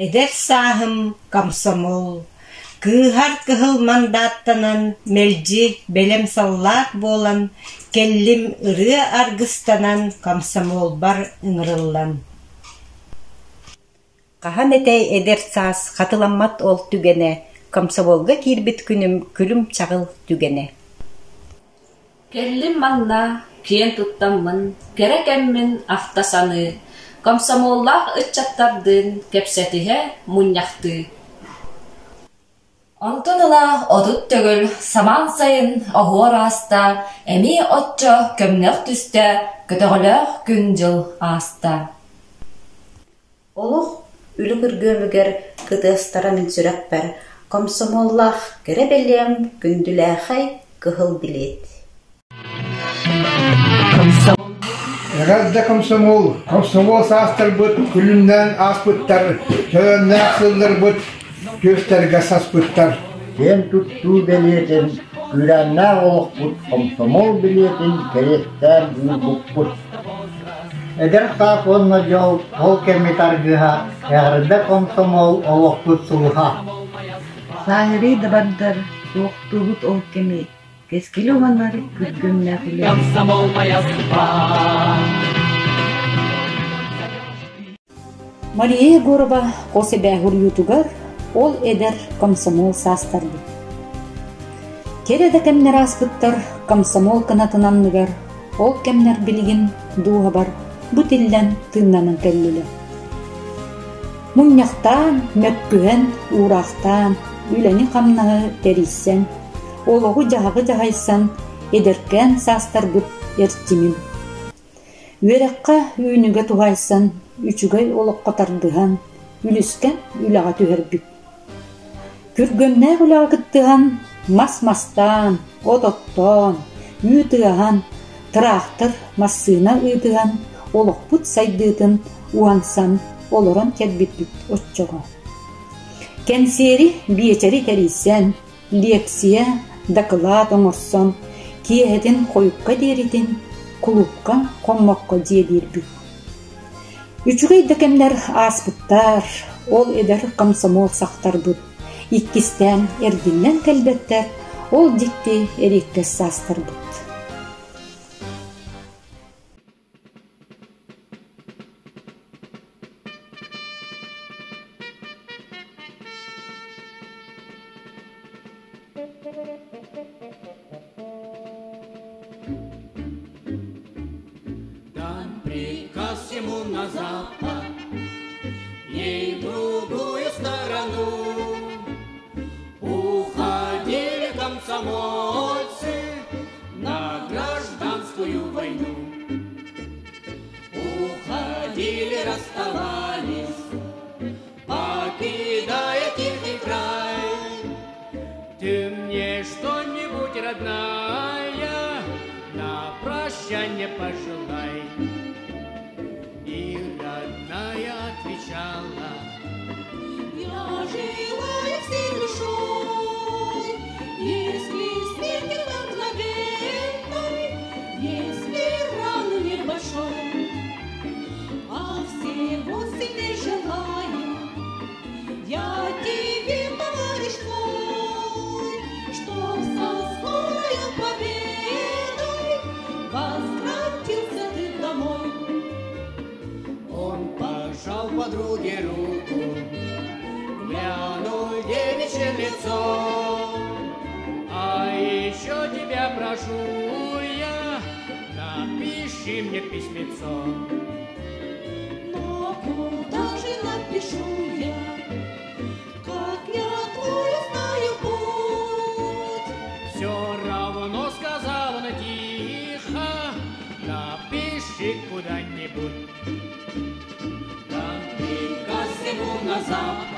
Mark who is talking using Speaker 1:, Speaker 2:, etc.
Speaker 1: Эдэр сааһым комсомол, кыыһар кыһыл мандааттанан, мэлдьи бэлэм саллаат буолан, кэллим ырыа аргыстанан, комсомолбар ыҥырыллан Хаһан этэй эдэр саас хатыламмат ол түгэнэ, комсомолга киирбит күнүм күлүм-чаҕыл түгэнэ
Speaker 2: Кэллим манна, киэн туттаммын, кэрэ кэммин ахта саныы, комсомоллаах ыччаттардыын кэпсэтиһэ, мунньахтыы.
Speaker 3: Онтон ыла 30 төгүл самаан сайын оһуор ааста, эмиэ оччо көмнөх түстэ, көтөҕөлөөх күн-дьыл ааста.
Speaker 4: Олох үлэ күргүөмүгэр кытыастара мин сүрэхпэр комсомоллаах кэрэ бэлиэм күндүлээхэй кыһыл билиэт
Speaker 5: Эҕэрдэ комсомол, комсомол саастарбыт күлүмнээн ааспыттар, төлөннөөх сылларбыт түөстэргэ саспыттар.
Speaker 6: Киэн туттуу бэлиэтин, күүрээннээх олохпут комсомол билиэтин кэриэстээн уурбуппут.
Speaker 7: Эдэр саас уонна дьол ол кэммит аргыһа, эҕэрдэ комсомол олохпут сулуһа.
Speaker 8: Сааһырыы да бардар, суохтуубут ол кэми, кэскили уһанар күргүөмнээх үлэ.
Speaker 9: Мария Егорова хос эбээ суруйуутугар ол эдэр комсомол саастарбыт. Кэрэ да кэмнэр ааспыттар комсомол кынатын анныгар, ол кэмнэр билигин дууһабар бу тиллэн тыыннанан кэллилэр. Мунньахтаан, мөккүһэн, уураахтаан, үлэни-хамнаһы тэрийсэн, олоҕу-дьаһаҕы дьаһайсан эдэркээн саастарбыт эрчимин Үөрэххэ үүнүүгэ туһаайсан, үчүгэй олоххо тардыһан, үлүскэн үлэҕэ түһэрбит. Күргүөмнээх үлэҕэ кыттыһан, мас мастаан, от оттоон, үүт ыаһан, тыраахтыр, массыына ыытыһан, олохпут сайдыытын уһансан олорон кэлбиппит оччоҕо. Кэнсиэри, биэчэри тэрийсэн, Лиэксийэ, дакылаат оҥорсон, киэһэтин хойукка диэритин кулуупка хоммокко дьиэлиирбит. Үчүгэй да кэмнэр ааспыттар, ол эдэр комсомол сахтарбыт, иккистээн эргиллэн кэлбэттэр, ол дьикти эриэккэс саастарбыт.
Speaker 10: Дан приказ ему на запад, ей в другую сторону. Уходили комсомольцы на гражданскую войну. Уходили, расставались, покидая тихий край. Ты мне что-нибудь, родная, на прощание пожелай. И родная отвечала,
Speaker 11: Я желаю всей душой, если смерть мгновенной, если раны небольшой, а всего сильней желаю я тебе, товарищ твой, чтоб со скорою победой возвратился ты домой.
Speaker 10: Он пожал подруге руку, глянул девичье лицо. А еще тебя прошу я, напиши мне письмецо.
Speaker 11: Но куда же напишу я, как я твой знаю путь?
Speaker 10: Все равно, сказал он тихо, напиши куда-нибудь. Там приказ ему на запад.